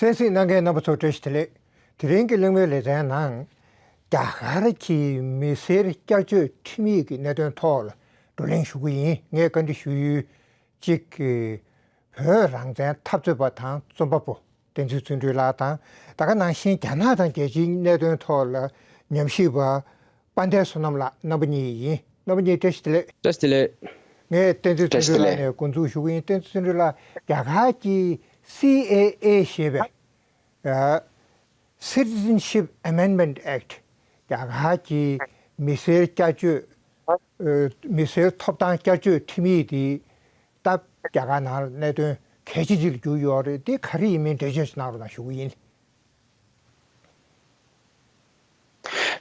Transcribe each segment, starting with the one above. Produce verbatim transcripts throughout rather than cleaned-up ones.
གསན་གཟིགས་གནང་མཁན་རྣམ་པ་ཚོ་བཀྲ་ཤིས་བདེ་ལེགས། དེ་རིང་གི་གླེང་མོལ་ལེ་ཚན་ནང་རྒྱ་གར་གྱི་མི་སེར་བསྐྱར་བཅོས་ཁྲིམས་ཡིག་གི་གནད་དོན་ཐོག་ལ་བགྲོ་གླེང་ཞུ་གི་ཡིན། ངས་བཀའ་འདྲི་ཞུ་ཡུལ་གཅིག་གི་བོད་རང་བཙན་འཐབ་རྩོད་པ་དང་རྩོམ་པ་པོ་བསྟན་འཛིན་བརྩོན་འགྲུས་ལགས་དང་། ད་ག་ནང་བཞིན་རྒྱ་ནག་དང་རྒྱལ་སྤྱིའི་གནད་དོན་ཐོག་ལ་ཉམས་ཞིབ་པ་དཔལ་ལྡན་བསོད་ནམས་ལགས་རྣམ་པ་གཉིས་ཡིན། རྣམ་པ་གཉིས་བཀྲ་ཤིས་བདེ་ལེགས། བཀྲ་ཤིས་བདེ་ལེགས། ངས་བསྟན་འཛིན་བརྩོན་འགྲུས་ལགས་ནས་འགོ་འཛུགས་ཞུ་གི་ཡིན། བསྟན་འཛིན་བརྩོན་འགྲུས་ལགས། རྒྱ་གར་གྱི་སི་ཨེ་ཨེ་ཞེས་པའི་ཨ། Citizenship Amendment Act། རྒྱ་གར་གྱི་མི་སེར་བསྐྱར་བཅོས། ཨ། མི་སེར་ཐོབ་ཐང་བསྐྱར་བཅོས་ཁྲིམས་ཡིག་འདི་ད་རྒྱ་གར་ནང་གནད་དོན་གལ་ཆེ་ཅིག་ལ་གྱུར་ཡོད་རེད། འདི་ག་རེ་ཡིན་མིན་འགྲེལ་བརྗོད་ཅིག་གནང་རོགས་གནང་ཞུ་གི་ཡིན།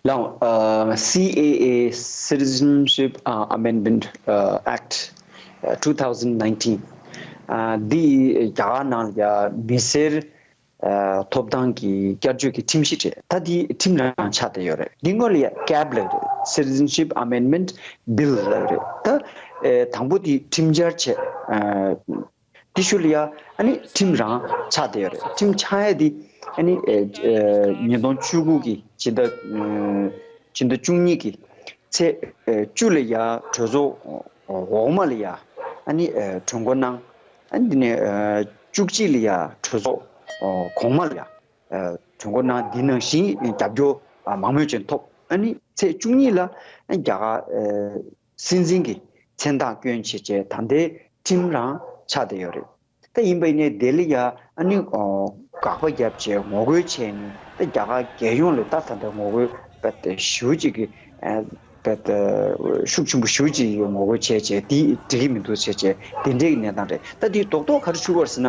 ལགས། ཨ། སི་ཨེ་ཨེ། Citizenship, uh, Amendment, uh, Act, uh, two thousand nineteen། ཨ། འདི་རྒྱ་གར་ནང་ལ་ཡ་མི་སེར་ཨ། ཐོབ་ཐང་གི་བསྐྱར་བཅོས་ཀྱི་ཁྲིམས་གཞི་རེད། ད་འདི་ཁྲིམས་རང་ཆགས་བསྡད་ཡོད་རེད། འདི་སྔོན་ལ་ཡ་ཀེབ་ལབ་རེད། Citizenship Amendment Bill ལབ་རེད། ད་ཨེ། དང་པོ་འདི་ཁྲིམས་འཆར་བྱས། ཨ། དེ་ཤུལ་ལ་ཡ་ཨ་ནི་ཁྲིམས་རང་ཆགས་བསྡད་ཡོད་རེད། ཁྲིམས་ཆགས་ཡ་འདི་ཨ་ནི་ཨེ། ཨེ། ཉིས་སྟོང་བཅུ་དགུ་གི་སྤྱི་ཟླ། ཨ། སྤྱི་ཟླ་བཅུ་གཉིས་ཀྱི་ཚེས་བཅུ་ལ་ཡ་གྲོས་ཚོགས་འོག་མ་ལ་ཡ་ཨ་ནི་གྲོས་འགོ་གནང་། ཨ་ནི་འདི་ནས་བཅུ་གཅིག་ལ་ཡ་གྲོས་ཚོགས་གོང་མ་ལ་ཡ་གྲོས་འགོ་གནང་། འདི་ནང་བཞིན་རྒྱབ་སྐྱོར་མང་མོས་ཅན་ཐོབ། ཨ་ནི་ཚེས་བཅུ་གཉིས་ལ་རྒྱ་གར་སྲིད་འཛིན་གྱི་མཚན་རྟགས་བསྐྱོན་བྱས་བྱས་ད་ལྟའི་ཁྲིམས་རང་ཆགས་བསྡད་ཡོད་རེད། ད་ཡིན་པ་ཡིན་ནའི་དེ་ལ་ཡ་ཨ་ནི་ཨོ། དགག་པ་བརྒྱབ་བྱས་ངོ་རྒོལ་བྱས་ནས། ད་རྒྱ་གར་རྒྱལ་ཡོངས་ལ་ད་ད་ལྟ་ངོ་རྒོལ་བ་དེ་ཞེ་པོ་ཅིག་གི་ཨ། བ་དེ་ཤུགས་ཆེན་པོ་ཞེ་པོ་ཅིག་ངོ་རྒོལ་བྱས་བྱས་དེ་འགྲིག་གི་མི་འདུག་བྱས་བྱས་དེ་འདྲའི་གི་གནས་སྟངས་རེད། ད་དེའི་རྡོག་རྡོག་ག་རེ་ཆུ་བར་ཟེར་ན།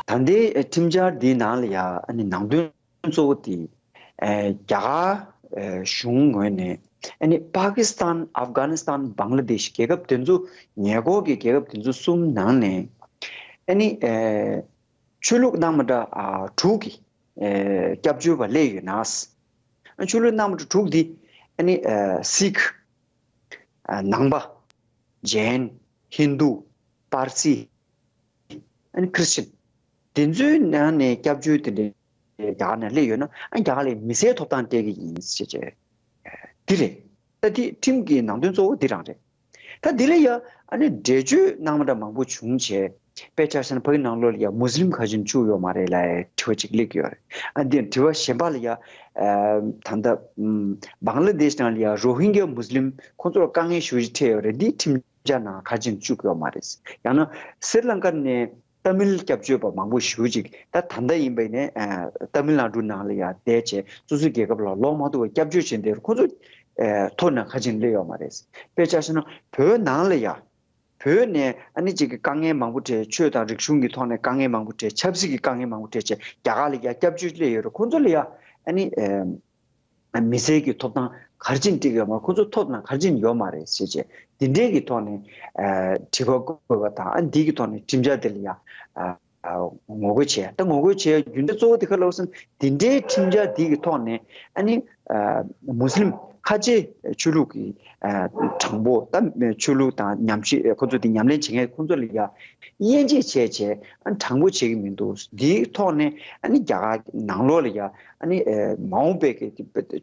ད་ལྟའི་ཁྲིམས་འཆར་འདིའི་ནང་ལ་ཡ་ཨ་ནི་ནང་དོན་གཙོ་བོ་དེ། ཨེ། རྒྱ་གར་ཨེ། གཞུང་ངོས་ནས་ཨ་ནི་པ་ཀི་སི་ཐན། ཨབ་གྷ་ནི་སི་ཐན། བང་ལ་དེ་ཤི་རྒྱལ་ཁབ་དེ་ཚོ། ཉེ་འཁོར་གྱི་རྒྱལ་ཁབ་དེ་ཚོ་གསུམ་ནང་ནས་ཨ་ནི་ཨེ། ཆོས་ལུགས་སྣ་མ་འདྲ། ཨ། དྲུག་གི་ཨེ། སྐྱབས་བཅོལ་བ་སླེབས་ཡོད་ན། ཨ། ཆོས་ལུགས་སྣ་མ་འདྲ་དྲུག་འདི་ཨ་ནི་ཨེ། སིག་ཨ། ནང་པ། ཇེན། ཧིན་དུ། པར་སི། ཨ་ནི་ཁྲི་སི་ཅན། དེ་ཚོའི་ནང་ནས་སྐྱབས་བཅོལ་དེ་འདྲའི་རྒྱ་གར་ནང་སླེབས་ཡོད་ན། ཨ། རྒྱ་གར་ལ་མི་སེར་ཐོབ་ཐང་སྤྲད་ཀྱི་ཡིན་ཟེར་བྱས། འདི་རེད། ད་འདི་ཁྲིམས་ཀྱི་ནང་དོན་གཙོ་བོ་འདི་རང་རེད། ད་འདི་ལ་ཡ་ཨ་ནི་འགྲེལ་བརྗོད་གནང་བ་འདྲ་མང་པོ་བྱུང་བྱས། དཔེ་ཆ་བཞག་ན་ཕ་གི་ནང་ལོགས་ལ་ཡ་མུ་སི་ལིམ་ག་ཅིག་བཅུག་ཡོད་མ་རེད་ལབ་དྲི་བ་ཅིག་སླེབས་ཀྱི་ཡོད་རེད། ཨ། འདི་དྲི་བ་གཞན་པ་ལ་ཡ། ཨ། ད་ལྟ་ཨམ། བང་ལ་དེཤ་ནང་ལ་ཡ་རོ་ཧིན་གྱ་མུ་སི་ལིམ་ཁོང་ཚོར་དཀའ་ངལ་ཞེ་པོ་ཅིག་འཕྲད་ཡོད་རེད། འདི་ཁྲིམས་འཆར་ནང་ག་ཅིག་བཅུག་ཡོད་མ་རེད། ཡང་ན་སི་རི་ལང་ཀ་ནས་ཏཱ་མིལ་སྐྱབས་བཅོལ་བ་མང་པོ་ཞེ་པོ་ཅིག་ད་ད་ལྟ་ཡིན་པ་ཡིན་ནའི། ཨ། ཏཱ་མིལ་ནཱ་ཌུ་ནང་ལ་ཡ་བསྡད་བྱས་སོ་སོའི་རྒྱལ་ཁབ་ལ་ལོག་མ་ཐུབ་པར་སྐྱབས་བཅོལ་བྱས་བསྡད་ཡོད་རེད། ཁོང་ཚོ། ཨ། ཐོ་ནང་ག་ཅིག་སླེབས་ཡོད་མ་རེད། དཔེ་ཆ་བཞག་ན་བོད་ནང་ལ་ཡ། བོད་ནས་ཨ་ནི་ཅིག་གི་དཀའ་ངལ་མང་པོ་འཕྲད། ཆོས་དང་རིག་གཞུང་གི་ཐོག་ནས་དཀའ་ངལ་མང་པོ་འཕྲད། ཆབ་སྲིད་ཀྱི་དཀའ་ངལ་མང་པོ་འཕྲད་བྱས་རྒྱ་གར་ལ་ཡ་སྐྱབས་བཅོལ་སླེབས་ཡོད་རེད། ཁོང་ཚོ་ལ་ཡ་ཨ་ནི། ཨ། མི་སེར་གྱི་ཐོབ་ཐང་ག་རེ་བྱས་སྤྲད་ཀྱི་ཡོད་མ་རེད། ཁོང་ཚོ་ཐོབ་ཐང་ག་རེ་བྱས་ཡོད་མ་རེད་ཟེར་བྱས་འདི་འདྲའི་གི་ཐོག་ནས། ཨ། དྲི་བ་བཀོད་པ་དང་། ཨ། འདི་གི་ཐོག་ནས་ཁྲིམས་འཆར་འདི་ལ་ཡ། ཨ། ངོ་རྒོལ་བྱས། ད་ངོ་རྒོལ་བྱས་རྒྱུ་མཚན་གཙོ་བོ་དེ་ག་རེ་རེད་ཟེར་ན། འདི་འདྲའི་ཁྲིམས་འཆར་འདི་གི་ཐོག་ནས་ཨ་ནི། ཨ། མུ་སི་ལིམ་ཁ་ཆེ་ཆོས་ལུགས་ཀྱི། ཨ། དྲང་པོ། ད་ཆོས་ལུགས་དང་ཉམས་ཞིབ། ཁོ་ཚོ་དེ་ཉམས་ལེན་བྱེད་མཁན་ཁོ་ཚོ་ལ་ཡ་དབྱེ་འབྱེད་བྱས་བྱས། ཨ། དྲང་པོ་བྱེད་ཀྱི་མི་འདུག་འདིའི་ཐོག་ནས་ཨ་ནི་རྒྱ་གར་ནང་ལོགས་ལ་ཡ་ཨ་ནི། ཨ། མ་འོངས་པའི་གི་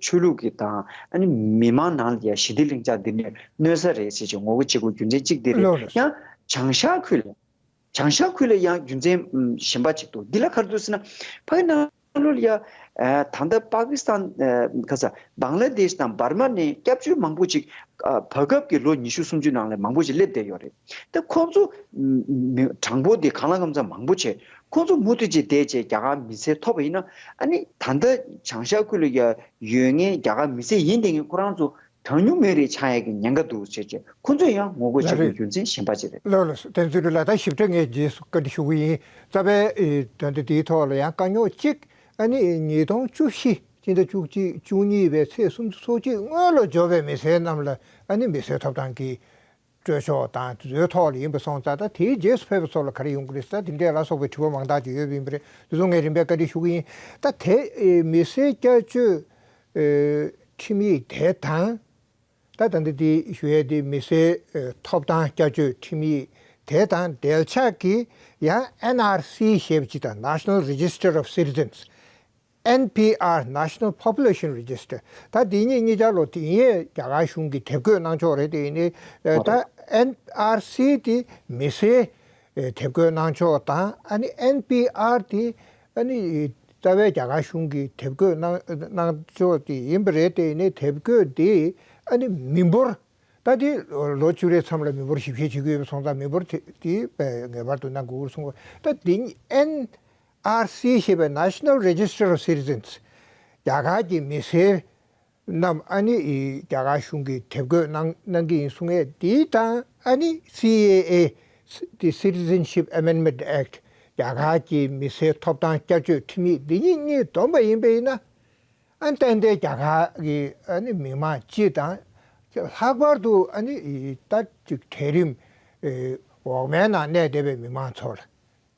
ཆོས་ལུགས་ཀྱི་དང་ཨ་ནི་མི་མང་ནང་ལ་ཡ་ཞི་བདེ་ལྷིང་འཇགས་འདི་ནས་གནོད་ས་རེད་ཟེར་བྱས་ངོ་རྒོལ་བྱེད་དགོས་རྒྱུ་མཚན་གཅིག་འདི་རེད། ལགས་རེད། ཡང་བྱང་ཤར་ཁུལ་ལ། བྱང་ཤར་ཁུལ་ལ་ཡང་རྒྱུ་མཚན་གཞན་པ་ཅིག་འདུག་འདི་ལ་ག་རེ་འདུག་ཟེར་ན། ཕ་གི་ནང་ལོགས་ལ་ཡ། ཨ། ད་ལྟ་པ་ཀི་སི་ཐན། ཨ། ག་ས། བང་ལ་དེཤ་དང་འབར་མ་ནས་སྐྱབས་བཅོལ་མང་པོ་ཅིག་ཨ། བར་སྐབས་ཀྱི་ལོ་ཉི་ཤུ་སུམ་ཅུ་ནང་ལ་མང་པོ་ཅིག་སླེབས་བསྡད་ཡོད་རེད། ད་ཁོང་ཚོ་མི་དྲང་པོ་དེ་གང་ལ་གང་འཚམ་མང་པོ་བྱས། ཁོང་ཚོ་མུ་མཐུད་ཅིག་བསྡད་བྱས་རྒྱ་གར་མི་སེར་ཐོབ་པ་ཡིན་ན། ཨ་ནི་ད་ལྟ་བྱང་ཤར་ཁུལ་ལ་ཡ་ཡོད་མཁན་རྒྱ་གར་མི་སེར་ཡིན་བསྡད་མཁན་ཁོ་རང་ཚོ་གྲངས་ཉུང་མི་རིགས་ཆགས་ཡག་གི་ཉེན་ཁ་འདུག་ཟེར་བྱས་ཁོ་ཚོས་ཡང་ངོ་རྒོལ་བྱེད་དགོས་རྒྱུ་མཚན་གཞན་པ་ཅིག་རེད། ལགས་རེད། བསྟན་འཛིན་ལགས། ད་ཞིབ་ཕྲ་ངས་རྗེས་སུ་བཀའ་འདྲི་ཞུ་གི་ཡིན། རྩ་བའི། ཨེ། ད་ལྟ་དེའི་ཐོག་ལ་ཡང་དཀའ་རྙོག་གཅིག་ཨ་ནི་ཉིས་སྟོང་བཅུ་བཞི་སྤྱི་ཟླ་བཅུ་གཅིག་བཅུ་གཉིས་པའི་ཚེས་སུམ་ཅུ་སོ་གཅིག་སྔོན་ལ་འབྱོར་བའི་མི་སེར་རྣམས་ལ་ཨ་ནི་མི་སེར་ཐོབ་ཐང་གི་སྤྲོད་ཕྱོགས་དང་དེ་ཚོའི་ཐོག་ལ་ཡིན་པ་སོང་ཙང་། ད་དེའི་རྗེས་སུ་ཕེབས་པ་ཚོ་ལ་ག་རེ་ཡོང་གི་རེད་ཟེར། ད་དེ་འདྲས་ལ་སོགས་པའི་དྲི་བ་མང་དག་ཅིག་ཡོད་པ་ཡིན་པ་རེད། དེ་ཚོ་ངས་རིམ་པས་བཀའ་འདྲི་ཞུ་གི་ཡིན། ད་དེ། ཨེ། མི་སེར་བསྐྱར་བཅོས། ཨེ། ཁྲིམས་ཡིག་དེ་དང་། ད་ད་ལྟ་འདི་ཞུ་ཡས་འདི་མི་སེར། ཨེ། ཐོབ་ཐང་བསྐྱར་བཅོས་ཁྲིམས་ཡིག་ དེ་དང་འབྲེལ་ཆགས་ཀྱི་ཡང་ཨེན་ཨར་སི་ཞེས་པ་ཅིག་དང་། National Register of Citizens། ཨེན་པི་ཨར། National Population Register། ད་འདི་གཉིས་གཉིས་ཆར་ལོ་དེ་ཡིན་རྒྱ་གར་གཞུང་གིས་དེབ་འགོད་གནང་ཕྱོགས་རེད། དེ་ཡིན་ནི་ད་ཨེན་ཨར་སི་དེ་མི་སེར་དེབ་འགོད་གནང་ཕྱོགས་དང་། ཨ་ནི་ཨེན་པི་ཨར་དེ་ཨ་ནི་རྩ་བའི་རྒྱ་གར་གཞུང་གིས་དེབ་འགོད་གནང་གནང་ཕྱོགས་དེ་ཡིན་པ་རེད། དེ་ཡིན་ནི་དེབ་འགོད་དེ་ཨ་ནི་མི་འབོར། ད་དེ་ལོ་བཅུ་རེའི་མཚམས་ལ་མི་འབོར་ཞིབ་བཤེར་བྱེད་ཀྱི་ཡོད་པ་སོང་ཙང་མི་འབོར་དེ་དེ་ངེས་པར་དུ་གནང་དགོས་གསུངས་པ། ད་དེ་ཨེན་ཨར་སི་ཞེས་པའི་National Register of Citizens། རྒྱ་གར་གྱི་མི་སེར་རྣམས་ཨ་ནི་རྒྱ་གར་གཞུང་གིས་དེབ་འགོད་གནང་གནང་གི་ཡིན་གསུང་ཡས་དེ་དང་། ཨ་ནི་སི་ཨེ་ཨེ། དེ་Citizenship Amendment Act། རྒྱ་གར་གྱི་མི་སེར་ཐོབ་ཐང་བསྐྱར་བཅོས་ཁྲིམས་ཡིག་འདི་གཉིས་གཉིས་བསྡོམས་པ་ཡིན་པ་ཡིན་ན། ཨ་ནི་ཏན་ཏན་རྒྱ་གར་གྱི་ཨ་ནི་མི་མང་སྤྱི་དང་། ལྷག་པར་དུ་ཨ་ནི་ད་ཅིག་གྲལ་རིམ་འོག་མའི་ནང་གནས་བསྡད་པའི་མི་མང་ཚོ་ལ་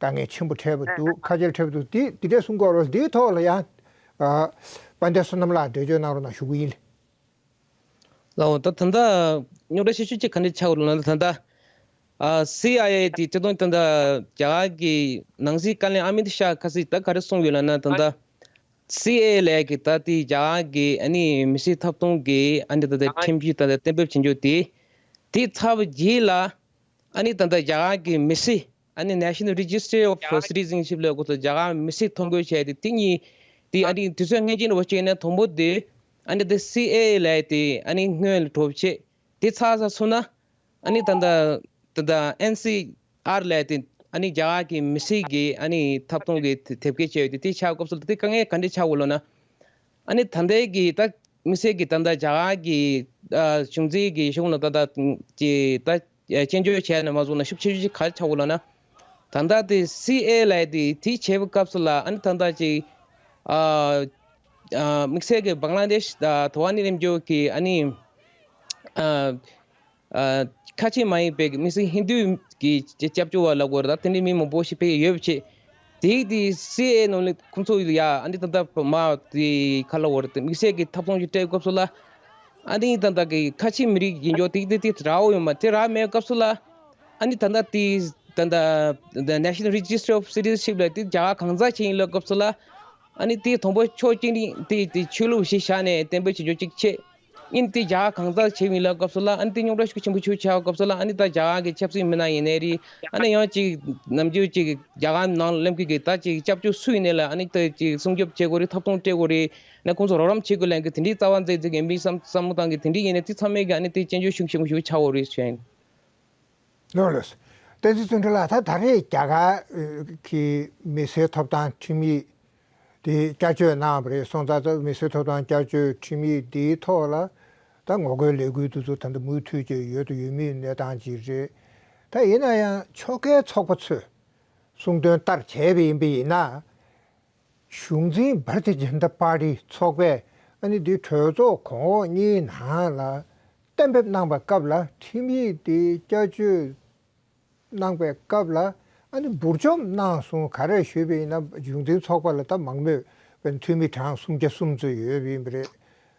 དཀའ་ངལ་ཆེན་པོ་འཕྲད་པ་འདུག་ཁ་ཆེར་འཕྲད་པ་འདུག་འདི་འདི་འདྲ་གསུང་གི་ཡོད་རེད། འདིའི་ཐོག་ལ་ཡང་དཔལ་ལྡན་བསོད་ནམས་ལགས་འགྲེལ་བརྗོད་གནང་རོགས་གནང་ཞུ་གི་ཡིན། ལགས་འོ། ད་ད་ལྟ་རྙོག་དྲ་ཆེ་ཤོས་གཅིག་ག་འདྲ་ཆགས་ཡོད་ལབ་ན། ད་ལྟ་ཨ་སི་ཨའི་ཨེ་དེ་སྤྱི་དོན་ད་ལྟ་རྒྱ་གར་གྱི་ནང་སྲིད་བཀའ་བློན་ཨ་མིད་ཤཱ་ཁ་སང་ད་ག་རེ་གསུངས་ཡོད་ལབ་ན། ད་ལྟ་སི་ཨེ་ཨེ་ལབ་ཀྱི་ད་དེ་རྒྱ་གར་གྱི་ཨ་ནི་མི་སེར་ཐོབ་ཐང་གི་ཨ་ནི་ད་ལྟ་ཁྲིམས་གཞི་ད་ལྟ་གཏན་འབེབས་བྱེད་རྒྱུ་དེ་དེ་ཚར་བའི་རྗེས་ལ། ཨ་ནི་ད་ལྟ་རྒྱ་གར་གྱི་མི་སེར་ཨ་ནི་National Registry of Citizenship ལབ་དགོས་སོ། རྒྱ་གར་མི་སེར་ཐོ་འགོད་བྱས་ཏེ་དེ་གཉིས་དེ་ཨ་ནི་དུས་ཚོད་སྔ་ཕྱི་ནས་བ་བྱས་ནས་དང་པོ་དེ་ཨ་ནི་དེ་སི་ཨེ་ཨེ་ལབ་དེ་ཨ་ནི་སྔོན་ལ་གྲུབ་བྱས་དེ་ཚར་ཚར་སོང་ན། ཨ་ནི་ད་ལྟ་ད་ལྟ་ཨེན་སི་ཨར་ལབ་དེ་ཨ་ནི་རྒྱ་གར་གྱི་མི་སེར་གྱི་ཨ་ནི་ཐོབ་ཐང་གི་དེབ་སྐྱེལ་བྱས་ཡོད་དེ། དེ་ཆགས་སྐབས་སུ་དེ་དཀའ་ངལ་ག་འདྲ་ཆགས་ཡོད་ལབ་ན། ཨ་ནི་ད་ལྟའི་གི་ད་དམིགས་བསལ་གྱི་ད་ལྟ་རྒྱ་གར་གྱི་ཨ་གཞུང་འཛིན་གྱི་གཞུང་ལ་ད་ལྟ་གི་ད་བཅར་འདྲི་བྱས་ནས་མ་བཟུང་ན་ཤུགས་ཆེ་ཤོས་ཅིག་ག་རེ་ཆགས་ཡོད་ལབ་ན། ད་ལྟ་དེ་སི་ཨེ་ལབ་དེ་དེ་བྱས་པའི་སྐབས་སུ་ལ་ཨ་ནི་ད་ལྟ་ཅིག་ཨ་ཨ་དམིགས་བསལ་གྱི་བང་ལ་དེཤ་དང་ཐོ་བ་ནི་རིམ་བྱོན་གྱི་ཨ་ནི་ཨ་ཨ་ཁ་ཆེ་མ་ཡིན་པའི་དམིགས་བསལ་ཧིན་རྡུ་གི་སྐྱབས་བཅོལ་བ་ལབ་དགོས་རེད། ད་དེ་འདྲའི་མི་མང་པོ་ཞིག་ཕེབས་ཡོད་པ་བྱས། དེ་དེ་སི་ཨེ་ནང་ལ་ཁོང་ཚོ་ཡ་ཨ་ནི་ད་ལྟ་མ་དེ་ག་ལབ་དགོས་རེད། དམིགས་བསལ་གྱི་ཐོབ་ཐང་ཞིག་སྤྲད་སྐབས་སུ་ལ་ཨ་ནི་ད་ལྟ་གི་ཁ་ཆེ་མི་རིགས་ཡིན་ཆོག་དེ་དེ་དེ་རག་ཡོད་མ་དེ་རག་མེད་སྐབས་སུ་ལ། ཨ་ནི་ད་ལྟ་དེ་ད་ལྟ་National Registry of Citizenship ལབ་དེ་རྒྱ་གར་གང་ཟག་ཅིག་ཡིན་ལབ་སྐབས་སུ་ལ། ཨ་ནི་དེ་དང་པོ་ཕྱོགས་གཅིག་ནས་དེ་དེ་ཆོས་ལུགས་གཞི་བཞག་ནས་གཏན་འབེབས་བྱེད་རྒྱུ་གཅིག་བྱས། ཨ་ནི་དེ་རྒྱ་གར་གང་ཟག་ཅིག་ཡིན་ལབ་སྐབས་སུ་ལ། ཨ་ནི་དེ་རྙོག་དྲ་ཤུགས་ཆེན་པོ་ཞིག་ཆགས་སྐབས་སུ་ལ། ཨ་ནི་ད་རྒྱ་གར་གྱི་ཆབ་སྲིད་མི་སྣ་ཡིན་ནའི་རེད། ཨ་ནི་ཡང་ཅིག་ནམ་རྒྱུན་ཅིག་རྒྱ་གར་ནང་སླེབས་མཁན་གྱི་ད་ཅིག་སྐྱབས་བཅོལ་སུ་ཡིན་ནའི་ལ། ཨ་ནི་ད་ཅིག་སྲུང་སྐྱོབ་བྱེད་དགོས་རེད། ཐོབ་ཐང་སྤྲད་དགོས་རེད། ཨ་ནི་ཁོང་ཚོ་རོགས་རམ་བྱེད་དགོས་ལབ་མཁན་གྱི་དེ་འདྲའི་རྩ་བ་མཛད་མཛད་མཁན་མི་བསམ་བསམ་བློ་བཏང་མཁན་དེ་འདྲའི་ཡིན་ནའི་དེ་ཚང་མས་ཀྱི་ཨ་ནི་དེ་སྐྱོན་བརྗོད་ཤུགས་ཆེན་པོ་ཞིག་ཆགས་ཡོད་རེད་ཞུ་ཡ་ཡིན། ལགས་ལགས། བསྟན་འཛིན་བརྩོན་འགྲུས་ལགས། ད་ད་རེས་རྒྱ་གར་གྱི་མི་སེར་ཐོབ་ཐང་ཁྲིམས་ཡིག་དེ་བསྐྱར་བཅོས་གནང་བ་རེད། སོང་ཙང་ད་མི་སེར་ཐོབ་ཐང་བསྐྱར་བཅོས་ཁྲིམས་ཡིག་འདིའི་ཐོག་ལ་ད་ངོ་རྒོལ་ལས་འགུལ་དེ་ཚོ་ད་ལྟ་མུ་མཐུད་ཀྱི་ཡོད་དུ་ཡོད་མུས་གནས་སྟངས་ཅིག་རེད། ད་ཡིན་ན་ཡང་ཕྱོགས་འགལ་ཚོགས་པ་ཚོས་གསུང་དོན་ལྟར་བྱས་པ་ཡིན་པ་ཡིན་ན། གཞུང་འཛིན་བྷར་ཏི་ཇན་ཏ་པར་ཏི་ཚོགས་པས་ཨ་ནི་འདི་གྲོས་ཚོགས་གོང་འོག་གཉིས་ནང་ལ་གཏན་འབེབས་གནང་བའི་སྐབས་ལ། ཁྲིམས་ཡིག་འདི་བསྐྱར་བཅོས་གནང་བའི་སྐབས་ལ་ཨ་ནི་འབུར་འཇོམས་གནང་སོང་། ག་རེ་ཞུས་པ་ཡིན་ན། གཞུང་འཛིན་ཚོགས་པ་ལ་ད་མང་མོས་པའི་འཐུས་མི་གྲངས་སུམ་བརྒྱ་གསུམ་ཙམ་ཡོད་པ་ཡིན་པ་རེད།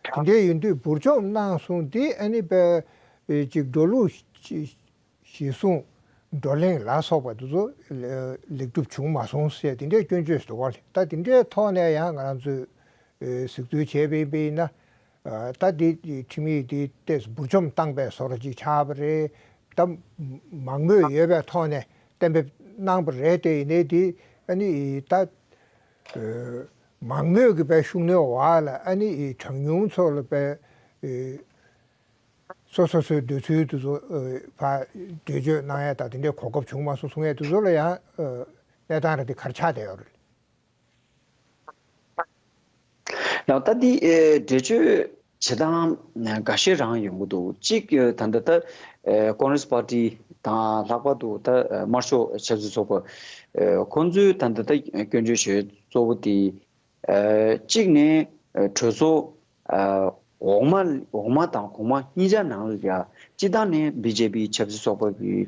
དེ་འདྲ་ཡིན་དུས་འབུར་འཇོམས་གནང་སོང་། འདི་ཨ་ནི་པའི་ཅིག་འགྲོ་ལུགས་ཅིག་གཞི་བཟུང་བགྲོ་གླེང་ལ་སོགས་པ་དེ་ཚོ་ལེགས་གྲུབ་བྱུང་མ་སོང་ཟེར་དེ་འདྲའི་སྐྱོན་བརྗོད་འདུག་པ། ད་དེ་འདྲའི་ཐོག་ནས་ཡང་ང་རང་ཚོས་གཟིགས་ཚུལ་བྱས་པ་ཡིན་ན། ད་དེ་ཁྲིམས་ཡིག་དེ་ཏོག་ཙམ་འབུར་འཇོམས་བཏང་པའི་བཟོ་འདྲ་ཅིག་ཆགས་པ་རེད། ད་མང་མོས་ཡོད་པའི་ཐོག་ནས་གཏན་འབེབས་གནང་པ་རེད། དེ་ཡིན་ནའི་དེ་ཨ་ནི་ད་མང་མོས་ཀྱི་པའི་ཤུགས་སྣོན་འོག་ལ་ཨ་ནི་གྲངས་ཉུང་ཚོ་ལ་པའི། སོ་སོ་སོའི་འདོད་ཚུལ་དེ་ཚོ་ཕར་འགྲེལ་བརྗོད་གནང་ཡ་དང་དེ་འདྲའི་གོ་སྐབས་བྱུང་མ་སོང་གསུང་ཡ་དེ་ཚོ་ལ་ཡང་གནས་སྟངས་རེ་དེ་ག་རེ་ཆགས་བསྡད་ཡོད་རེད། ཡང་ད་འདི་འགྲེལ་བརྗོད་བྱེད་སྟངས་འགའ་ཤས་རང་ཡོང་གི་འདུག་གཅིག་ད་ལྟ་ད་ཀོང་རེས་པར་ཏི་དང་ལྷག་པར་དུ་ད་དམར་ཤོག་ཆབ་སྲིད་ཚོགས་པ་ཁོང་ཚོའི་ད་ལྟ་ད་སྐྱོན་བརྗོད་བྱེད་གཙོ་བོ་དེ། གཅིག་ནས་གྲོས་ཚོགས་འོག་མ་འོག་མ་དང་གོང་མ་གཉིས་ཆ་ནང་ལ་ཡ་སྤྱི་བཏང་ནས་བི་ཇེ་པི་ཆབ་སྲིད་ཚོགས་པ་གི་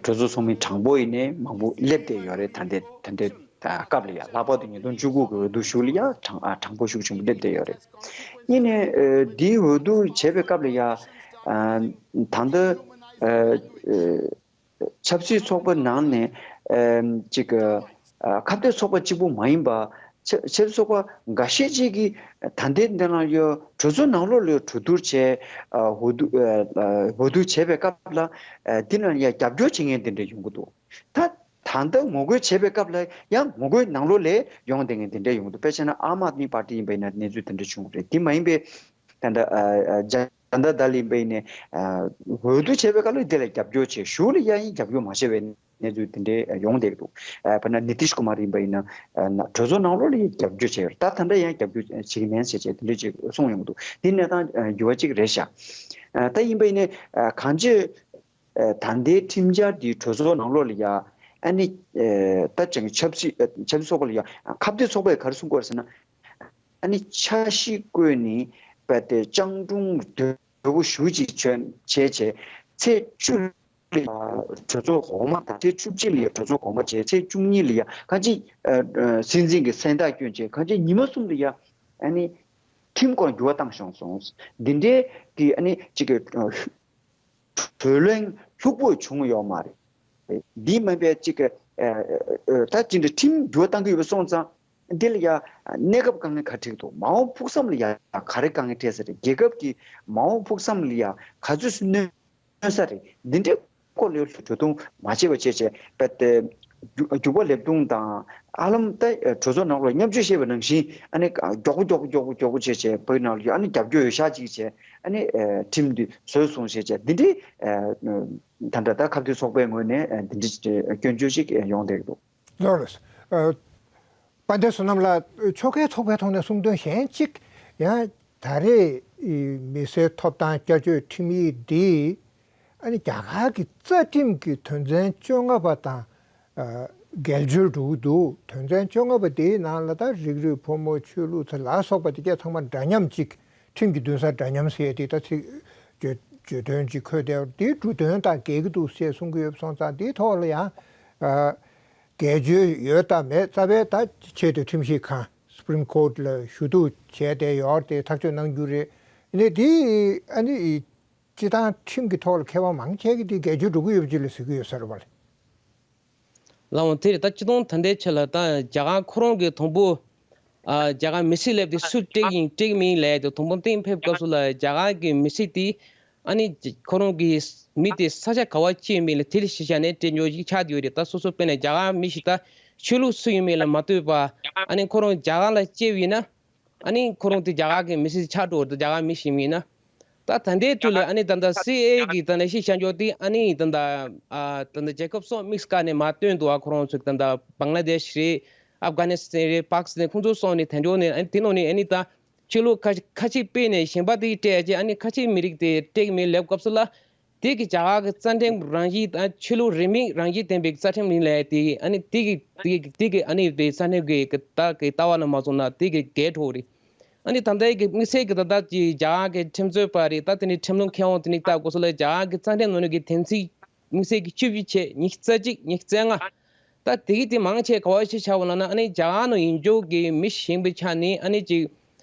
གྲོས་ཚོགས་ཚོགས་མི་གྲངས་འབོར་ཡིན་ནའི་མང་པོ་སླེབས་བསྡད་ཡོད་རེད། ད་ལྟའི་ད་ལྟའི་སྐབས་ལ་ཡ་ལྷག་པར་དུ་ཉིས་སྟོང་བཅུ་དགུ་གི་འོས་བསྡུ་ཞུགས་ལ་ཡ་གྲངས་གྲངས་འབོར་ཤུགས་ཆེན་པོ་སླེབས་བསྡད་ཡོད་རེད། གཉིས་ནས་འདིའི་འོས་བསྡུ་བྱས་པའི་སྐབས་ལ་ཡ་ད་ལྟ། ཆབ་སྲིད་ཚོགས་པ་ནང་ནས་ཨེམ་ཅིག་ཨ་ཁ་གཏད་ཚོགས་པ་གཅིག་པུ་མ་ཡིན་པ། ཆབ་ཆབ་སྲིད་ཚོགས་པ་འགའ་ཤས་ཅིག་གིས་ད་ལྟའི་འདི་ནང་ཡོད་གྲོས་ཚོགས་ནང་ལོགས་ལ་གྲོས་བསྡུར་བྱས། ཨ་འོས་བསྡུ་ཨ་ཨ་འོས་བསྡུ་བྱས་པའི་སྐབས་ལ་ཨ་འདི་ནང་ཡང་རྒྱབ་སྐྱོར་བྱེད་མཁན་དེ་འདྲ་ཡོང་གི་འདུག་ད་ད་ལྟ་ངོ་རྒོལ་བྱས་པའི་སྐབས་ལ་ཡང་ངོ་རྒོལ་ནང་ལོགས་ལ་ཡོང་བསྡད་མཁན་དེ་འདྲ་ཡོང་གི་འདུག་དཔེ་བྱས་ན་ཨམ་ཨཱདྨི་པར་ཊི་ཡིན་པ་ཡིན་ན་གནས་ཚུལ་དེ་འདྲ་བྱུང་གི་རེད། དེ་མ་ཡིན་པའི་ད་ལྟ་ཨ་ཨ་ཇ་ནྟ་དལ་ཡིན་པ་ཡིན་ནའི་ཨ་འོས་བསྡུ་བྱས་པའི་སྐབས་ལ་དེ་ལ་རྒྱབ་སྐྱོར་བྱས། གཞུག་ལ་ཡང་ཡང་རྒྱབ་སྐྱོར་མ་བྱས་པའི་གནས་ཚུལ་དེ་འདྲའི་ཡོང་བསྡད་འདུག་ཨ་དཔེར་ན་ནི་ཏིཤ་ཀུ་མར་ཡིན་པ་ཡིན་ན་ཨ་ན་གྲོས་ཚོགས་ནང་ལོགས་ལ་ཡང་རྒྱབ་སྐྱོར་བྱས་ཡོད་རེད། ད་ད་ལྟ་ཡང་རྒྱབ་སྐྱོར་བྱེད་ཀྱི་མེད་ཟེར་བྱས་དེ་འདྲ་ཅིག་གསུངས་ཡོང་གི་འདུག་དེ་གནས་སྟངས་ཨ་འགྱུར་བ་ཅིག་རེད་ཤག་ཨ་ད་ཡིན་པ་ཡིན་ནའི་ཨ་གང་ཅི་ཨ་ད་ལྟའི་ཁྲིམས་འཆར་འདི་གྲོས་ཚོགས་ནང་ལོགས་ལ་ཡ་ཨ་ནི་ཨ་ད་ཅང་ཆབ་སྲིད་ཨ་ཆབ་སྲིད་ཚོགས་པ་ལ་ཡ་ཁ་གཏད་ཚོགས་པས་ག་རེ་གསུང་གི་ཡོད་རེད་ཟེར་ན། ཨ་ནི་འཆར་གཞི་བཀོད་ནས་རྦད་དེ་སྤྱང་གྲུང་དོད་པོ་ཞེ་ཅིག་བྱས་བྱས་བྱས་ཚེས་བཅུ་ལ་གྲོས་ཚོགས་འོག་མ་དང་ཚེས་བཅུ་གཅིག་ལ་ཡ་གྲོས་ཚོགས་འོག་མ་བྱས། ཚེས་བཅུ་གཉིས་ལ་ཡ་གང་ཅི་ཨ་ཨ་སྲིད་འཛིན་གྱི་མཚན་རྟགས་བསྐྱོན་བྱས། གང་ཅི་ཉི་མ་གསུམ་ལ་ཡ་ཨ་ནི་ཁྲིམས་སྐོར་འགྱུར་བ་བཏང་བྱུང་སོང་། འདི་འདྲའི་གི་ཨ་ནི་ཅིག་གི་ཨ་གྲོས་གླེང་ལྷུག་པོ་བྱུང་ཡོད་མ་རེད། འདི་མིན་པའི་ཅིག་གི་ཨ་ཨ་ད་ཅི་འདྲ་ཁྲིམས་འགྱུར་བ་གཏང་གི་ཡོད་པ་སོང་ཙང་། འདི་ལ་ཡ་གནས་སྐབས་དཀའ་ངལ་ག་འཕྲད་འདུག་མ་འོངས་ཕུགས་བསམ་ལ་ཡ་ག་རེ་དཀའ་ངལ་འཕྲད་ས་རེད། རྒྱལ་ཁབ་ཀྱི་མ་འོངས་ཕུགས་བསམ་ལ་ཡ་ག་ཚོད་སུ་གནོད་ས་རེད། འདི་འདྲའི་སྐོར་ལ་གྲོས་བསྡུར་མ་བྱས་པ་བྱས་བྱས་རྦད་དེ་རྒྱུ་རྒྱུག་པ་ལེབ་རྡུང་དང་ཧ་ལམ་ད་གྲོས་ཚོགས་ནང་ལ་མཉམ་སྤྱོད་བྱས་པ་ནང་བཞིན་ཨ་ནི་མགྱོགས་པོ་མགྱོགས་པོ་མགྱོགས་པོ་མགྱོགས་པོ་བྱས་བྱས་བོད་ནང་ལ་ཡ་ཨ་ནི་རྒྱབ་སྐྱོར་ཡོད་ཤག་ཅིག་བྱས། ཨ་ནི་ཨ་ཁྲིམས་འདི་བཟོས་སོང་ཞེས་བྱས་འདི་འདྲའི་ཨ་ད་ལྟ་ད་ཁ་གཏད་ཚོགས་པའི་ངོས་ནས་ཨ་འདི་འདྲའི་སྐྱོན་བརྗོད་ཅིག་ཡོང་བསྡད་འདུག་ལགས་ལགས། ཨ་དཔལ་ལྡན་བསོད་ནམས་ལགས། ཆོལ་ཁའི་ཚོགས་པའི་ཐོག་ནས་གསུང་དོན་གཞན་གཅིག་ཡང་ད་རེས་མི་སེར་ཐོབ་ཐང་བསྐྱར་བཅོས་ཁྲིམས་ཡིག་འདི་ཨ་ནི་རྒྱ་གར་གྱི་རྩ་ཁྲིམས་ཀྱི་དོན་ཚན་བཅོ་ལྔ་པ་དང་ཨ་འགལ་འབྱོར་འགྲོ་གི་འདུག་དོན་ཚན་བཅོ་ལྔ་པ་དེའི་ནང་ལ་ད་རིགས་རུས་ཕོ་མོ་ཆོས་ལུགས་ཚོ་ལ་སོགས་པ་དེ་གས་ཚང་མ་འདྲ་མཉམ་གཅིག་ཁྲིམས་ཀྱི་འདུན་ས་འདྲ་མཉམ་ཟེར་དེ་ད་ཚིག་བརྗོད་བརྗོད་དོན་གཅིག་འཁོད་དེ་དེའི་འབྲུ་དོན་དང་འགལ་གྱི་འདུག་ཅེས་གསུང་གི་ཡོད་སོང་ཙང་དེའི་ཐོག་ལ་ཡང་ཨ་འགལ་བརྗོད་ཡོད་དམ་མེད་རྩ་བའི་ད་ཆེས་མཐོའི་ཁྲིམས་ཞིབ་ཁང་Supreme Court ལ་ཞུ་གཏུག་བྱས་ཏེ་ཡོད་དེ་ཐག་གཅོད་གནང་རྒྱུ་རེད། ནས་དེ་ཨ་ནི་སྤྱི་བཏང་ཁྲིམས་ཀྱི་ཐོག་ལ་མཁས་པ་མང་ཆེ་གིས་དེ་འགལ་བརྗོད་འགྲོ་གི་ཡོད་པ་ཅིག་ལ་ཟེར་གི་ཡོད་ས་རེད་པ་ལགས། ལགས་འོང་། དེ་རེད། ད་སྤྱི་བཏང་ད་ལྟའི་ཆ་ལ་ད་རྒྱ་གར་ཁོ་རང་གི་དང་པོ་ཨ་རྒྱ་གར་མི་སེར་སླེབས་དེ་སུ་སྤྲད་ཀྱི་ཡིན་སྤྲད་ཀྱི་མིན་ལབ་དེ་དང་པོ་གཏན་ཕེབས་སྐབས་སུ་ལ་རྒྱ་གར་གྱི་མི་སེར་དེ་ཨ་ནི་ཁོ་རང་གི་མི་དེ་ས་ཆ་ག་བ་སྐྱེས་མིན་ལ་དེ་ལ་གཞི་བཞག་ནས་སྤྲད་རྒྱུ་ཞིག་ཆགས་བསྡད་ཡོད་རེད། ད་སོ་སོ་དཔེར་ན་རྒྱ་གར་མི་ཞིག་ད་ཆོས་ལུགས་སུ་ཡིན་མིན་ལ་མ་ལྟོས་པ་ཨ་ནི་ཁོ་རང་རྒྱ་གར་ལ་སྐྱེས་པ་ཡིན་ན། ཨ་ནི་ཁོ་རང་དེ་རྒྱ་གར་གྱི་མི་སེར་ཆགས་འགྲོ་བ་རེད། རྒྱ་གར་མི་ཞིག་ཡིན་ན། ད་ད་ལྟའི་དུས་ལ་ཨ་ནི་ད་ལྟ་སི་ཨེ་ཨེ་གི་ད་ལྟ་ཤེས་བྱ་འཇོག་དེ་ཨ་ནི་ད་ལྟ་ཨ་ད་ལྟ་རྒྱལ་ཁབ་སོགས་དམིགས་བཀར་ནས་མར་བཏོན་འདུག་ཨ་ཁོ་རང་ཚོ་ད་ལྟ་བང་ལ་དེཤ་རེད། ཨབ་གྷ་ནི་སི་ཐན་རེད། པཱ་ཀི་སི་ཐན། ཁོང་ཚོ་སོགས་ནས་དལ་འབྱོར་ནས་ཨ་ནི་དེ་ནང་ནས་ཨ་ནི་ད་ཆོས་ལུགས་ཁ་ཁ་ཅིག་སྤེལ་ནས་གཞན་པ་དེ་སྤྲད་ཡ་ཅིག་ཨ་ནི་ཁ་ཅིག་མི་རིགས་དེ་སྤྲད་ཀྱི་མེད་ལབ་སྐབས་སུ་ལ། དེ་གི་རྒྱ་གར་གྱི་རྩ་ཁྲིམས་རང་བཞིན་དང་ཆོས་ལུགས་རིས་མེད་རང་བཞིན་ལྡན་པའི་རྩ་ཁྲིམས་ཡིན་ལས་དེ་ཨ་ནི་དེ་གི་དེ་གི་དེ་གི་ཨ་ནི་དེ་རྩ་ཁྲིམས་ཀྱི་ད་གི་ལྟ་བ་ན་མ་སོང་ན་དེ་གི་འགལ་འགྲོ་རེད། ཨ་ནི་ད་ལྟའི་གི་དམིགས་བསལ་གི་ད་ལྟ་གི་རྒྱ་གར་གི་ཁྲིམས་རྩོད་པ་རེད། ད་དེ་ནི་ཁྲིམས་ལུགས་མཁས་དབང་དེ་ནི་ལྟ་དགོས་སོ་ལ་རྒྱ་གར་གི་རྩ་ཁྲིམས་ནང་ནས་གི་དོན་ཚན་དམིགས་བསལ་གི་བཅུ་བཞི་བྱས་ཉི་ཤུ་རྩ་གཅིག་ཉི་ཤུ་རྩ་ལྔ། ད་དེ་གི་དེ་མང་ཆེ་ག་བ་ཞིག་ཆགས་པ་ལ་ན་ཨ་ནི་རྒྱ་གར་ནང་ཡིན་འཇོག་གི་མི་ཞིག་ཡིན་པའི་ཆ་ནས་ཨ་ནི་ཅིག་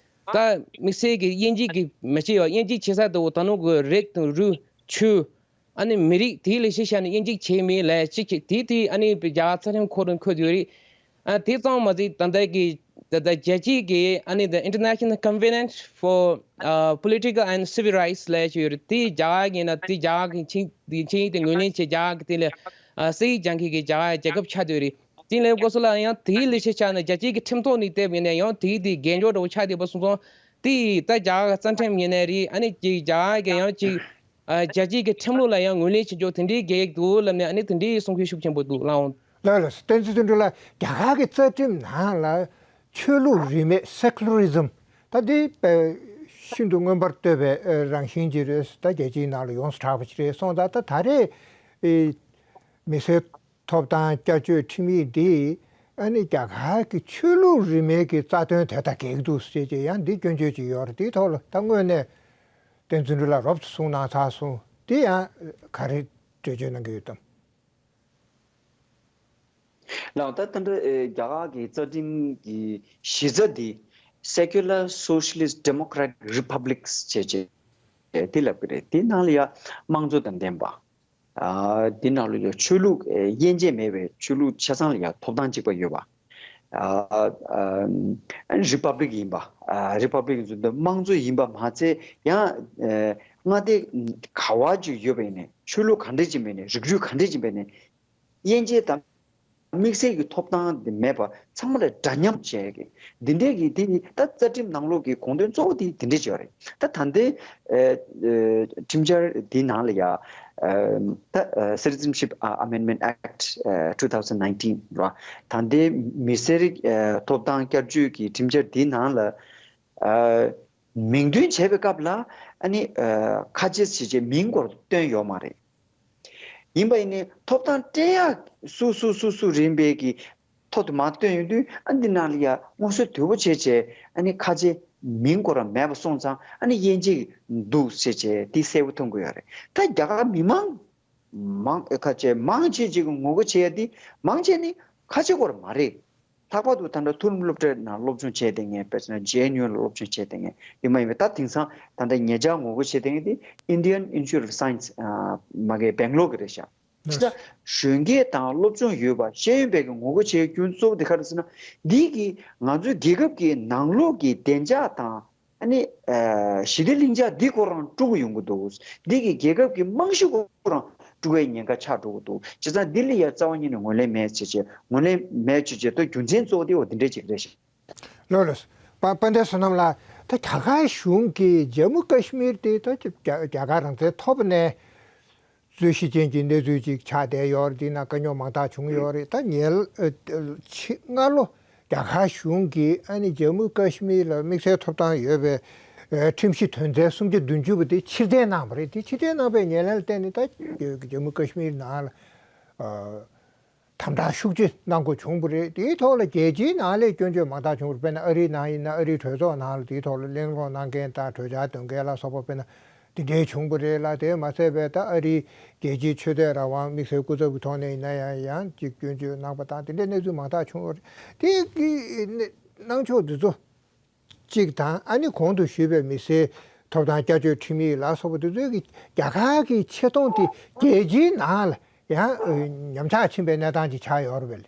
ད་དམིགས་བསལ་གྱི་དབྱེ་འབྱེད་ཀྱི་མ་བྱས་པ་དབྱེ་འབྱེད་བྱེད་ས་དེ་འོ་ད་ནོ་གི་རིགས་དང་རུས་ཆོས་ཨ་ནི་མི་རིགས་དེའི་ལས་གཞི་བཞག་ནས་དབྱེ་འབྱེད་བྱས་མེད་ལས་གཅིག་གིས་དེ་དེ་ཨ་ནི་རྒྱ་གར་རྩ་ཁྲིམས་ཁོ་རང་འཁོད་ཡོད་རེད། ཨ་དེ་ཙམ་མ་ཟད་ད་ལྟ་གི་ད་ལྟ་རྒྱལ་སྤྱིའི་གི་ཨ་ནི་The International Covenant for uh, Political and Civil Rights ལས་ཅིག་ཡོད་རེད། དེ་རྒྱ་གར་གྱི་ན་དེ་རྒྱ་གར་གྱི་ཆིངས་དེ་ཆིངས་ཡིག་དེ་ངོས་ལེན་བྱས་རྒྱ་གར་གྱི་དེ་ལས་ཨ་སྲིད་ཡིག་སྦྱང་མཁན་གྱི་རྒྱ་གར་རྒྱལ་ཁབ་ཆགས་བསྡད་ཡོད་རེད། དེ་ལས་སྐོར་སོགས་ལ་ཡང་དེའི་ལས་བྱེད་ཆགས་ནས་རྒྱལ་སྤྱིའི་གི་ཁྲིམས་ཐོག་ནས་བལྟས་པ་ཡིན་ན་ཡང་དེའི་དེ་འགལ་འཇོག་འདྲ་བོ་ཆགས་བསྡད་པ་སོང་ཙང་དེ་ད་རྒྱ་གར་རྩ་ཁྲིམས་ཡིན་ནའི་རེད། ཨ་ནི་ཅིག་རྒྱ་གར་གི་ཡང་ཅིག་ཨ་རྒྱལ་སྤྱིའི་གི་ཁྲིམས་ལུགས་ལ་ཡང་ངོས་ལེན་བྱེད་འཇོག་དེ་འདྲའི་འགལ་འདུག་ལབ་ནས་ཨ་ནི་དེ་འདྲའི་གསུང་མཁན་ཤུགས་ཆེན་པོ་འདུག་ལགས་འོང་། ལགས་ལགས། བསྟན་འཛིན་དོན་གྲུབ་ལགས། རྒྱ་གར་གི་རྩ་ཁྲིམས་ནང་ལ་ཆོས་ལུགས་རིས་མེད་Secularism ད་འདི་དཔེ་ཤིན་ཏུ་མངོན་པར་བསྟོད་པའི་རང་བཞིན་ཅིག་རེད། ད་རྒྱལ་སྤྱིའི་ནང་ལ་ཡོངས་སུ་གྲགས་པ་ཅིག་རེད་སོང་ཙང་ད་ད་རེས་མི་སེར་ཐོབ་ཐང་བསྐྱར་བཅོས་ཁྲིམས་ཡིག་འདི་ཨ་ནི་རྒྱ་གར་གྱི་ཆོས་ལུགས་རིས་མེད་ཀྱི་རྩ་དོན་དེ་དང་འགལ་གྱི་འདུག་ཟེར་གྱི་ཡང་འདི་སྐྱོན་བརྗོད་ཅིག་ཡོད་རེད། དེའི་ཐོག་ལ་ད་དངོས་གནས་བསྟན་འཛིན་དོན་གྲུབ་ལགས་རོབ་ཙམ་གསུང་གནང་ཚར་སོང་། དེ་ཡང་ག་རེ་འགྲེལ་བརྗོད་གནང་གི་ཡོད་དམ། ལགས། ད་ད་ལྟ་ཨེ་རྒྱ་གར་གྱི་རྩ་ཁྲིམས་ཀྱི་གཞི་རྩ་འདི་Secular Socialist Democratic Republics བྱས་བྱས་དེ་ལབ་ཀྱི་རེད། དེ་ནང་ལ་ཡང་དམངས་གཙོ་དང་ལྡན་པ། ཨ། འདི་ནང་ལ་ཡང་ཆོས་ལུགས་དབྱེ་འབྱེད་མེད་པའི་ཆོས་ལུགས་ཆ་ཚང་ལ་ཡང་ཐོབ་ཐང་གཅིག་པ་ཡོད་པ། ཨ། ཨ། རི་པབ་ལིག་ཡིན་པ། ཨ། རི་པབ་ལིག་ཡིན་ཚུལ་འདི་དམངས་གཙོ་ཡིན་པ་མ་ཚད་ཡང་། ཨ། མངའ་སྡེ་ག་བ་ཅིག་ཡོད་པ་ཡིན་ནའི་ཆོས་ལུགས་ག་འདྲ་ཅིག་མེད་ནའི་རིགས་རུས་ག་འདྲ་ཅིག་མེད་ནའི། དབྱེ་འབྱེད་དང་དམིགས་བསལ་གྱི་ཐོབ་ཐང་དེ་མེད་པ་ཚང་མ་ལ་འདྲ་མཉམ་བྱས་ཀྱི་འདི་འདྲའི་གི་དེ་ནི་ད་རྩ་ཁྲིམས་ནང་ལོགས་ཀྱི་དགོངས་དོན་གཙོ་བོ་དེ་དེ་འདྲ་ཅིག་ཡོད་རེད། ད་ད་ལྟའི་ཨ་ཨ་ཁྲིམས་འཆར་འདི་ནང་ལ་ཡ་ཨ་ད་ཨ་Citizenship Amendment Act ཨ་two thousand nineteen ར། ད་ལྟའི་མི་སེར་ཨ་ཐོབ་ཐང་བསྐྱར་བཅོས་ཀྱི་ཁྲིམས་འཆར་འདི་ནང་ལ་ཨ་མིང་འདོན་བྱས་པའི་སྐབས་ལ་ཨ་ནི་ཨ་ཁ་ཆེ་ཞེས་བྱའི་མིང་སྐོར་བཏོན་ཡོད་མ་རེད། ཡིན་པ་ཡིན་ནའི་ཐོབ་ཐང་སྤྲད་ཡག་སུ་སུ་སུ་སུ་རིམ་པས་ཀྱི་ཐོ་དེ་མར་བཏོན་ཡོང་དུས། ཨ་འདི་ནང་ལ་ཡ་ངོ་སོ་དོད་པོ་བྱས་བྱས་ཨ་ནི་ཁ་ཆེ་མིང་སྐོར་མེད་པ་སོང་ཙང་ཨ་ནི་དབྱེ་འབྱེད་འདུག་ཟེར་བྱས་དེ་གསལ་པོ་མཐོང་གི་ཡོད་རེད། ད་རྒྱ་གར་མི་མང་མང་ཁ་ཆེ་མང་ཆེ་ཅིག་གི་ངོ་རྒོལ་བྱེད་ཡ་དེ་མང་ཆེ་ནི་ཁ་ཆེ་སྐོར་མ་རེད། ལྷག་པར་དུ་ད་ལྟ་མཐོ་རིམ་སློབ་གྲྭའི་ནང་སློབ་སྦྱོང་བྱས་བསྡད་མཁན། དཔེར་ན་ཇེ་ཨེན་ཡུ་ལ་སློབ་སྦྱོང་བྱས་བསྡད་མཁན་ཡོད་མ་ཡིན་པས། ད་དེང་སང་ད་ལྟ་ཉེ་ཆར་ངོ་རྒོལ་བྱས་བསྡད་མཁན་དེ་Indian Institute of Science ཨ་མ་གི་སྦེང་ལོར་གི་རེད་ཤག་ཇི་ལྟར་གཞོན་སྐྱེས་དང་སློབ་སྦྱོང་ཡོད་པ་ཤེས་ཡོན་པའི་གི་ངོ་རྒོལ་བྱེད་རྒྱུ་གཙོ་བོ་དེ་ག་རེ་ཟེར་ན། འདི་གིས་ང་ཚོའི་རྒྱལ་ཁབ་ཀྱི་ནང་ལོགས་ཀྱི་བདེ་འཇགས་དང་ཨ་ནི་ཨ་ཞི་བདེ་ལྷིང་འཇགས་འདི་ཁོ་རང་དཀྲུག་གི་ཡོང་གི་འདུག་འདི་གིས་རྒྱལ་ཁབ་ཀྱི་རྨང་གཞི་ཁོ་རང་དཀྲུག་པའི་ཉེན་ཁ་ཆགས་འགྲོ་གི་འདུག་བྱས་ཙང་འདི་ལ་ཡ་རྩ་བ་ཉིད་ནས་ངོས་ལེན་མེད་ཅེས་བྱས། ངོས་ལེན་མེད་ཅེས་བྱས་ཏེ་རྒྱུ་མཚན་གཙོ་བོ་དེ་འོ་འདི་འདྲས་ཅིག་རེད་ཤག་ལགས་ལགས། དཔལ་ལྡན་བསོད་ནམས་ལགས། ད་རྒྱ་གར་གཞུང་གིས་ཇམ་མུ་ཀ་ཤི་མིར་དེ་ད་རྒྱ་རྒྱ་གར་རང་བཙན་ཐོབ་ནས་རྩོད་གཞི་ཅན་གྱི་གནས་ཚུལ་ཅིག་ཆགས་བསྡད་ཡོད་རེད། དེ་ན་དཀའ་རྙོག་མང་དག་བྱུང་ཡོད་རེད། ད་ཉེ་ལ་ཨ་ཕྱི་སྔ་ལོ་རྒྱ་གར་གཞུང་གིས་ཨ་ནི་ཇམ་མུ་ཀ་ཤི་མིར་ལ་དམིགས་བསལ་ཐོབ་ཐང་ཡོད་པའི་ཨ་ཁྲིམས་གཞི་དོན་ཚན་སུམ་བརྒྱ་བདུན་ཅུ་པ་དེ་ཕྱིར་འཐེན་གནང་བ་རེད། དེ་ཕྱིར་འཐེན་གནང་པའི་ཉེ་ལམ་ལ་བརྟེན་ནས་ད་ཇམ་མུ་ཀ་ཤི་མིར་ནང་ལ་ཨ་དམ་དྲག་ཤུགས་ཆེ་གནང་དགོས་བྱུང་བ་རེད། དེའི་ཐོག་ལ་རྒྱལ་སྤྱིའི་ནང་ལ་སྐྱོན་བརྗོད་མང་དག་བྱུང་བ་རེད། དཔེར་ན་ཨ་རིའི་ནང་ཡིན་ན་ཨ་རིའི་གྲོས་ཚོགས་ནང་ལ་དེའི་ཐོག་ལ་གླེང་སློང་གནང་མཁན་དང་གྲོས་འཆར་འདོན་མཁན་ལ་སོགས་པ་དཔེར་ན་དེ་འདྲའི་བྱུང་བ་རེད་ལ། དེ་མ་ཟད་པའི་ད་ཨ་རིའི་རྒྱལ་སྤྱིའི་ཆོས་དད་རང་དབང་དམིགས་བསལ་སྐུ་ཚབ་ཀྱི་ཐོག་ནས་ཡིན་ན་ཡང་ཡང་ཅིག་སྐྱོན་བརྗོད་གནང་པ་དང་དེ་འདྲའི་གནས་ཚུལ་མང་དག་བྱུང་བ་རེད། དེ་གི་གནང་ཕྱོགས་འདི་ཚོ་གཅིག་དང་། ཨ་ནི་གོང་དུ་ཞུས་པའི་མི་སེར་ཐོབ་ཐང་བསྐྱར་བཅོས་ཁྲིམས་ཡིག་ལ་སོགས་པ་དེ་ཚོའི་གི་རྒྱ་གར་གྱི་ཆེ་མཐོང་དེ་རྒྱལ་སྤྱིའི་ནང་ལ་ཡང་ཉམས་ཆག་ཕྱིན་པའི་གནས་སྟངས་ཅིག་ཆགས་ཡོད་རེད་པས།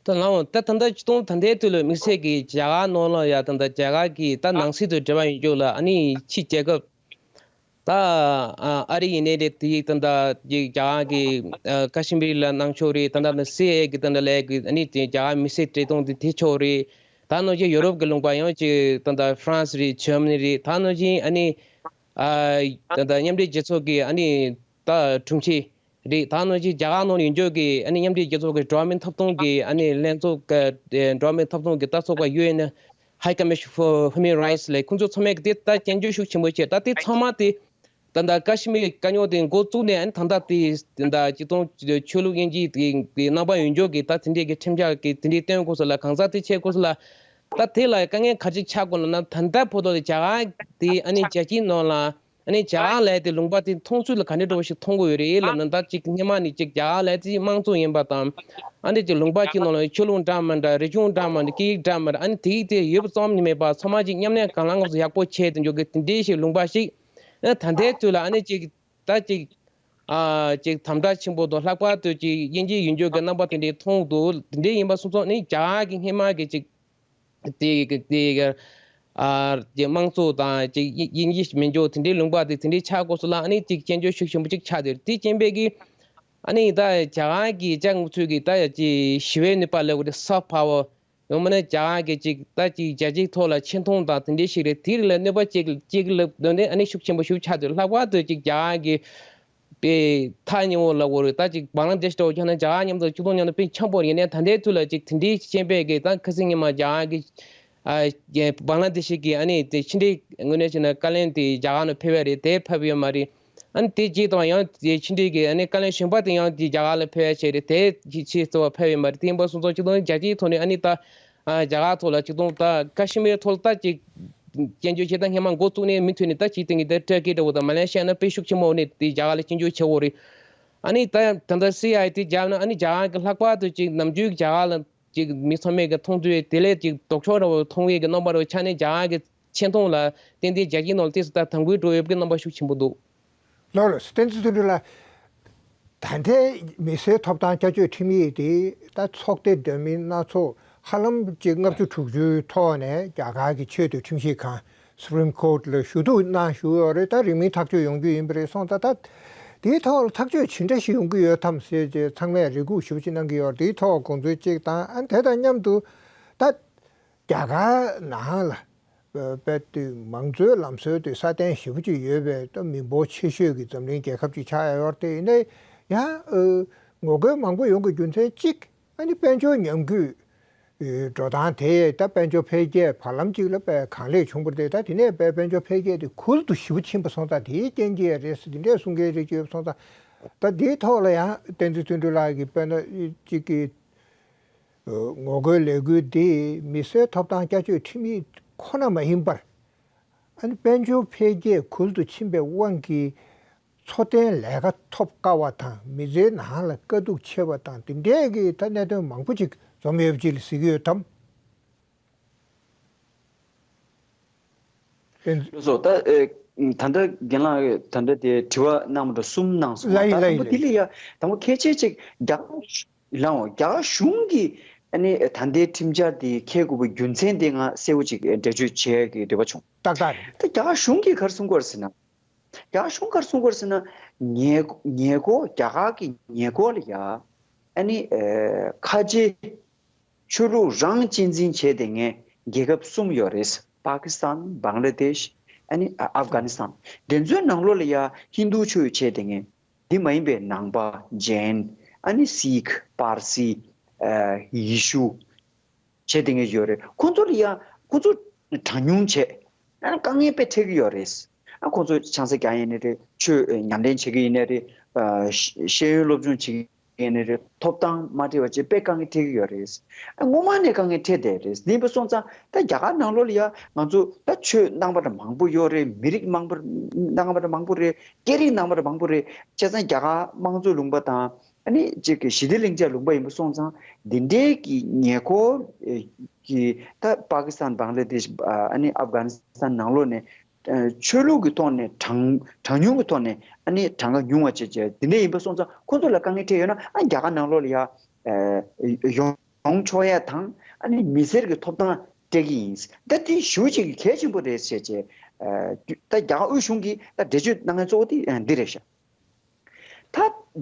ད་ལགས་འོང་། ད་ད་ལྟ་སྤྱི་དོན་ད་ལྟའི་དུས་ལ་དམིགས་བསལ་གྱི་རྒྱ་གར་ནང་ལ་ཡ་ད་ལྟ་རྒྱ་གར་གྱི་ད་ནང་སྲིད་དང་འབྲེལ་བ་ཡོད་རྒྱུ་ལ་ཨ་ནི་ཕྱི་རྒྱལ་ཁབ་ད་ཨ་ཨ་རི་ཡིན་ནའི་རེད། དེ་ད་ལྟ་ཅིག་རྒྱ་གར་གྱི་ཨ་ཀ་ཤི་མིར་ལ་གནང་ཕྱོགས་རེད། ད་ལྟ་ནི་སི་ཨེ་ཨེ་གི་ད་ལྟ་ལས་གི་ཨ་ནི་དེ་རྒྱ་གར་མི་སེར་བཀྲས་མཐོང་དེ་དེ་ཕྱོགས་རེད། ད་ནང་བཞིན་ཡོ་རོབ་ཀྱི་ལུང་པ་ཡང་ཅིག་ད་ལྟ་ཧྥ་རན་སི་རེད། འཇར་མ་ནི་རེད། ད་ནང་བཞིན་ཨ་ནི་ཨ་ད་ལྟ་མཉམ་འབྲེལ་རྒྱལ་ཚོགས་ཀྱི་ཨ་ནི་ད་དྲུང་ཆེ་རེད། ད་ནང་བཞིན་རྒྱ་གར་ནང་ཡོད་འཇོག་གི་ཨ་ནི་མཉམ་འབྲེལ་རྒྱལ་ཚོགས་ཀྱི་འགྲོ་བ་མིའི་ཐོབ་ཐང་གི་ཨ་ནི་ལྷན་ཚོགས་ཀྱི་འགྲོ་བ་མིའི་ཐོབ་ཐང་གི་ལྟ་ཚོགས་པ་ཡུ་ཨེན་High Commission for Human Rights ལས་ཁོང་ཚོ་ཚང་མས་དེ་ལྟ་སྐྱོན་བརྗོད་ཤུགས་ཆེན་པོ་བྱས། ད་དེ་ཚང་མ་དེ་ད་ལྟ་ཀ་ཤི་མིར་དཀའ་རྙོག་དེ་འགོ་བཙུགས་ནས་ཨ་ནི་ད་ལྟ་དེ་ད་སྤྱི་དོན་ཆོས་ལུགས་དབྱེ་འབྱེད་དེ་གི་རྣམ་པ་ཡོད་འཇོག་གི་ད་དེ་འདྲས་ཀྱི་ཁྲིམས་འཆར་གི་དེ་འདྲས་བཏོན་དགོས་ས་ལ་གང་ཟག་དེ་བྱེད་དགོས་ས་ལ་ད་དེ་ལ་དཀའ་ངལ་ག་ཅིག་ཆགས་དགོས་ལབ་ན། ད་ལྟ་བར་དུ་རྒྱ་གར་དེ་ཨ་ནི་རྒྱལ་སྤྱིའི་ནང་ལ་ཨ་ནི་རྒྱ་གར་ལབ་དེ་ལུང་པ་དེ་མཐོང་ཚུལ་ལ་ག་འདྲ་འདྲ་བོ་ཞིག་མཐོང་གི་ཡོད་རེད་ལབ་ན། ད་ཅིག་སྔོན་མ་ནས་ཅིག་རྒྱ་གར་ལབ་དེ་དམངས་གཙོ་ཡིན་པ་དང་། ཨ་ནི་ཅིག་ལུང་པ་གཅིག་ནང་ལ་ཆོས་ལུགས་འདྲ་མི་འདྲ། རིག་གཞུང་འདྲ་མི་འདྲ། སྐད་ཡིག་འདྲ་མི་འདྲ། ཨ་ནི་དེ་ཡིག་དེ་ཡོད་པ་ཙམ་ཉིད་མེད་པ་ཚང་མ་ཅིག་མཉམ་གནས་གང་ལ་གང་འཚམ་ཡག་པོ་བྱས་ཏེ་འཇོག་གི་དེ་འདྲའི་ཞིག་ལུང་པ་ཞིག་ཨ་ད་ལྟའི་དུས་ལ་ཨ་ནི་ཅིག་ད་ཅིག་ཨ་ཅིག་དམ་དྲག་ཆེན་པོ་དང་། ལྷག་པར་དུ་ཅིག་དབྱེ་འབྱེད་ཡོད་འཇོག་གི་རྣམ་པ་དེ་འདྲའི་མཐོང་འདུག་དེ་འདྲའི་ཡིན་པ་སོང་ཙང་ནི་རྒྱ་གར་གྱི་སྔོན་མ་གི་ཅིག་དེ་དེ་ཨ་དེ་དམངས་གཙོ་དང་ཅིག་དབྱེ་དབྱེ་འབྱེད་མི་འཇོག་དེ་འདྲའི་ལུང་པ་དེ་དེ་འདྲའི་ཆགས་དགོས་ས་ལ་ཨ་ནི་ཅིག་སྐྱོན་བརྗོད་ཤུགས་ཆེན་པོ་ཅིག་ཆགས་བསྡད་རེད། དེ་རྐྱེན་པས་ཀྱི་ཨ་ནི་ད་རྒྱ་གར་གྱི་ཅག་ང་ཚོས་ཀྱི་ད་ཡ་ཅིག་ཞི་བའི་ནུས་པ་ལབ་དགོས་རེད། Soft power ཡང་མིན་ན་རྒྱ་གར་གྱི་ཅིག་ད་ཅིག་རྒྱལ་སྤྱིའི་ཐོག་ལ་ཆེ་མཐོང་དང་དེ་འདྲའི་ཞིག་རེད། དེ་རིགས་ལ་གནོད་པ་སྐྱེལ་སྐྱེལ་གྱི་ལབ་དོན་དེ་ཨ་ནི་ཤུགས་ཆེན་པོ་ཞིག་ཆགས་བསྡད་རེད། ལྷག་པར་དུ་ཅིག་རྒྱ་གར་གྱི་དཔེ་ཐག་ཉེ་བོ་ལབ་དགོས་རེད། ད་ཅིག་བང་ལ་དེཤ་འདྲ་བོ་ཁྱོད་ན་རྒྱ་གར་མཉམ་དུ་སྤྱི་ཚོགས་མཉམ་དུ་དཔེ་འཆམ་པོ་ཡིན་ནའི་ད་ལྟའི་དུས་ལ་ཅིག་དེ་འདྲའི་རྐྱེན་པས་ཀྱི་ད་ཁ་སང་ཉི་མ་རྒྱ་གར་གྱི་ཨ་བང་ལ་དེཤ་གི་ཨ་ནི་དེ་ཕྱི་འབྲེལ་ངོས་ནས་བྱས་ན་བཀའ་བློན་དེ་རྒྱ་གར་ནང་ཕེབས་ཡ་རེད། དེ་ཕེབས་ཡོད་མ་རེད། ཨ་ནི་དེ་རྗེས་དང་ཡང་དེ་ཕྱི་འབྲེལ་གྱི་ཨ་ནི་བཀའ་བློན་གཞོན་པ་དེ་ཡང་དེ་རྒྱ་གར་ལ་ཕེབས་ཡ་བྱས་རེད། དེ་ཕྱི་ཕྱི་གཙོ་བོ་ཕེབས་ཡོད་མ་རེད། དེ་ཡིན་པ་སོང་ཙང་སྤྱི་དོན་རྒྱལ་སྤྱིའི་ཐོག་ནས་ཨ་ནི་ད་ཨ་རྒྱ་གར་ཐོག་ལ་སྤྱི་དོན་ད་ཀ་ཤི་མིར་ཐོག་ལ་ད་ཅིག་སྐྱོན་བརྗོད་བྱེད་སྟངས་སྔོན་མ་འགོ་བཙུགས་ནས་མུ་མཐུད་ནས་ད་ཅིག་དེང་གི་ད་ཏུར་ཀི་འདྲ་བོ་དང་མ་ལེ་ཤི་ཡ་ན་དཔེ་ཤུགས་ཆེན་པོ་ནས་དེ་རྒྱ་གར་ལ་སྐྱོན་བརྗོད་བྱེད་འོ་རེད། ཨ་ནི་ད་ད་ལྟ་སི་ཨའི་ཨེ་དེ་རྒྱབ་ན་ཨ་ནི་རྒྱ་གར་གྱི་ལྷག་པར་དུ་ཅིག་ནམ་རྒྱུན་རྒྱ་གར་ལ་ཅིག་མི་ཚང་མས་ཀྱི་མཐོང་ཚུལ་དེ་ལས་ཅིག་ལྡོག་ཕྱོགས་འདྲ་བོ་མཐོང་བའི་གི་རྣམ་པ་རུ་ཆགས་ནས་རྒྱ་གར་གྱི་ཆེ་མཐོང་ལ་ཏན་ཏན་རྒྱལ་སྤྱིའི་ནང་ལ་ཏོག་ཙམ་ད་དམ་བཅའ་འགྲོ་ཡོད་པའི་རྣམ་པ་ཤུགས་ཆེན་པོ་འདུག་ལགས་ལགས། བསྟན་འཛིན་དོན་གྲུབ་ལགས། ད་ལྟའི་མི་སེར་ཐོབ་ཐང་བསྐྱར་བཅོས་ཁྲིམས་ཡིག་དེ་ད་ཚོགས་སྡེ་འདྲ་མིན་སྣ་ཚོགས་ཧ་ལམ་ཅིག་ལྔ་བཅུ་དྲུག་ཅུའི་ཐོག་ནས་རྒྱ་གར་གྱི་ཆེས་མཐོའི་ཁྲིམས་ཞིབ་ཁང་Supreme Court ལ་ཞུ་གཏུག་གནང་བཞུགས་ཡོད་རེད། ད་རིང་མིན་ཐག་གཅོད་ཡོང་རྒྱུ་ཡིན་པ་རེད། སོང་ཙང་ད་དེའི་ཐོག་ལ་ཐག་གཅོད་ཇི་འདྲ་ཞིག་ཡོང་གི་ཡོད་དམ་ཟེར་ཏེ་ཚང་མས་རེ་སྒུག་ཞེ་པོ་ཅིག་གནང་གི་ཡོད་རེད། དེའི་ཐོག་དགོངས་ཚུལ་གཅིག་དང་། ཨ་དེ་དང་མཉམ་དུ་ད་རྒྱ་གར་ནང་ལ་དཔེ་དེ་མང་གཙོའི་ལམ་སྲོལ་དེ་སྲ་བརྟན་ཞེ་པོ་ཅིག་ཡོད་པའི་ད་མི་འབོར་ཆེ་ཤོས་ཀྱི་འཛམ་གླིང་རྒྱལ་ཁབ་ཅིག་ཆགས་ཡོད་དེ། ཡིན་ནའི་ཡང་ངོ་རྒོལ་མང་པོ་ཡོང་གི་རྒྱུ་མཚན་གཅིག་ཨ་ནི་དཔལ་འབྱོར་ཉམས་རྒུད་འགྲོ་སྟངས་དེ། ད་དཔལ་འབྱོར་འཕེལ་རྒྱས་བར་ལམ་གཅིག་ལ་དཔེ་གང་ལེགས་བྱུང་བ་རེད་དེ། ད་དེ་ནས་དཔེ་དཔལ་འབྱོར་འཕེལ་རྒྱས་དེ་ཁུལ་དུ་ཞེ་པོ་ཕྱིན་པ་སོང་ཙང་དེའི་རྐྱེན་གྱིས་རེད་ཟེར་དེ་འདྲས་གསུང་མཁན་རེ་ཅིག་ཡོད་པ་སོང་ཙང་། ད་དེའི་ཐོག་ལ་ཡང་བསྟན་འཛིན་དོན་གྲུབ་ལགས་ཀྱིས་དཔེར་ན་གཅིག་གི་ངོ་རྒོལ་ལས་འགུལ་འདི་མི་སེར་ཐོབ་ཐང་བསྐྱར་བཅོས་ཁྲིམས་ཡིག་ཁོ་ན་མ་ཡིན་པར། ཨ་ནི་དཔལ་འབྱོར་འཕེལ་རྒྱས་ཁུལ་དུ་ཕྱིན་པའི་དབང་གིས་འཚོ་རྟེན་ལས་ཀ་ཐོབ་དཀའ་བ་དང་། མི་ཚེའི་ནང་ལ་དཀའ་སྡུག་ཆེ་བ་དང་། དེ་འདྲའི་གི་ད་གནད་དོན་མང་པོ་ཅིག་འཛོམས་ཡོད་པ་ཅིག་ལ་གཟིགས་ཀྱི་ཡོད་དམ། བསྟན་ལགས་སོ། ད་ཨེ་ད་ལྟ་རྒན་ལགས་ད་ལྟ་དེ་དྲི་བ་གནང་བ་འདྲ་གསུམ་གནང་སོང་། ལགས་ཡིན། ད་ལགས་དང་པོ་ཡིན། དེ་ལ་ཡ་དང་པོ་གལ་ཆེ་ཅིག་རྒྱ་གར་ལའོ་རྒྱ་གར་གཞུང་གིས་ཨ་ནི་ད་ལྟའི་ཁྲིམས་འཆར་འདི་འཁྱེར་དགོས་པའི་རྒྱུ་མཚན་དེ་ང་གསལ་བོ་ཅིག་འགྲེལ་བརྗོད་བྱེད་ཀྱི་འདོད་པ་བྱུང་། ཏག་ཏག་རེད། ད་རྒྱ་གར་གཞུང་གིས་ག་རེ་གསུང་གི་ཡོད་རེད་ཟེར་ན། རྒྱ་གཞུང་ག་རེ་གསུང་གི་ཡོད་རེད་ཟེར་ན། ཉེ་ཉེ་འཁོར་རྒྱ་གར་གྱི་ཉེ་འཁོར་ལ་ཡ་ཨ་ནི་ཨེ་ཁ་ཆེ་ཆོས་ལུགས་རང་གཅེས་འཛིན་བྱས་བསྡད་མཁན་རྒྱལ་ཁབ་གསུམ་ཡོད་རེད། པ་ཀི་སི་ཐན། བང་ལ་དེཤ། ཨ་ནི་ཨ་ཨབ་གྷ་ནི་སི་ཐན། དེ་ཚོའི་ནང་ལོགས་ལ་ཡ་ཧིན་དུ་ཆོས་བྱས་བསྡད་མཁན། འདི་མ་ཡིན་པའི་ནང་པ། ཇེན། ཨ་ནི་སིག་པར་སི། ཨ་ཡེ་ཤུ། བྱས་བསྡད་མཁན་ཡོད་རེད། ཁོང་ཚོ་ལ་ཡ་ཁོང་ཚོ་གྲངས་ཉུང་བྱས། ཨ་དཀའ་ངལ་དཔེ་འཕྲད་ཀྱི་ཡོད་རེད། ཨ་ཁོང་ཚོ་ཆང་ས་རྒྱག་ཡིན་ནའི་རེད། ཆོས་ཉམས་ལེན་བྱེད་ཀྱི་ཡིན་ནའི་རེད། ཨ་ཤེས་ཤེས་ཡོན་སློབ་སྦྱོང་བྱེད་ཀྱི་ཡིན་ནའི་རེད། ཐོབ་ཐང་མ་འཕྲད་པ་བྱས་དཔེ་དཀའ་ངལ་འཕྲད་ཀྱི་ཡོད་རེད། ཨ་སྔོན་མ་ནས་དཀའ་ངལ་འཕྲད་བསྡད་རེད། དེ་ཡིན་པ་སོང་ཙང་ད་རྒྱ་གར་ནང་ལོགས་ལ་ཡ་ང་ཚོ་ད་ཆོས་གནང་བ་འདྲ་མང་པོ་ཡོད་རེད། མི་རིགས་མང་པོ་གནང་བ་འདྲ་མང་པོ་རེད། སྐད་རིགས་གནང་བ་འདྲ་མང་པོ་རེད། བྱས་ཙང་རྒྱ་གར་དམངས་གཙོའི་ལུང་པ་དང་། ཨ་ནི་གཅིག་གི་ཞི་བདེ་ལྷིང་འཇགས་ལུང་པ་ཡིན་པ་སོང་ཙང་། འདི་འདྲའི་གི་ཉེ་འཁོར་གྱི་ད་པ་ཀི་སི་ཐན། བང་ལ་དེཤ། ཨ་ནི་ཨབ་གྷ་ནི་སི་ཐན་ནང་ལོགས་ནས་ཆོས་ལུགས་ཀྱི་ཐོག་ནས་གྲངས་གྲངས་ཉུང་གི་ཐོག་ནས་ཨ་ནི་གྲངས་ཀ་ཉུང་བ་བྱས་བྱས་འདི་འདྲ་ཡིན་པ་སོང་ཙང་ཁོང་ཚོ་ལ་དཀའ་ངལ་འཕྲད་ཡོད་ན། ཨ་རྒྱ་གར་ནང་ལོགས་ལ་ཡ་ཡོང་ཡོང་ཆོག་ཡ་དང་། ཨ་ནི་མི་སེར་གྱི་ཐོབ་ཐང་སྤྲད་ཀྱི་ཡིན། ད་དེ་ཞེ་པོ་ཅིག་གལ་ཆེན་པོ་རེད་ཟེར་བྱས། ད་རྒྱ་གར་དབུས་གཞུང་གིས་ད་འགྲེལ་བརྗོད་གནང་མཁན་གཙོ་བོ་དེ་འདི་རེད་ཤག་ད་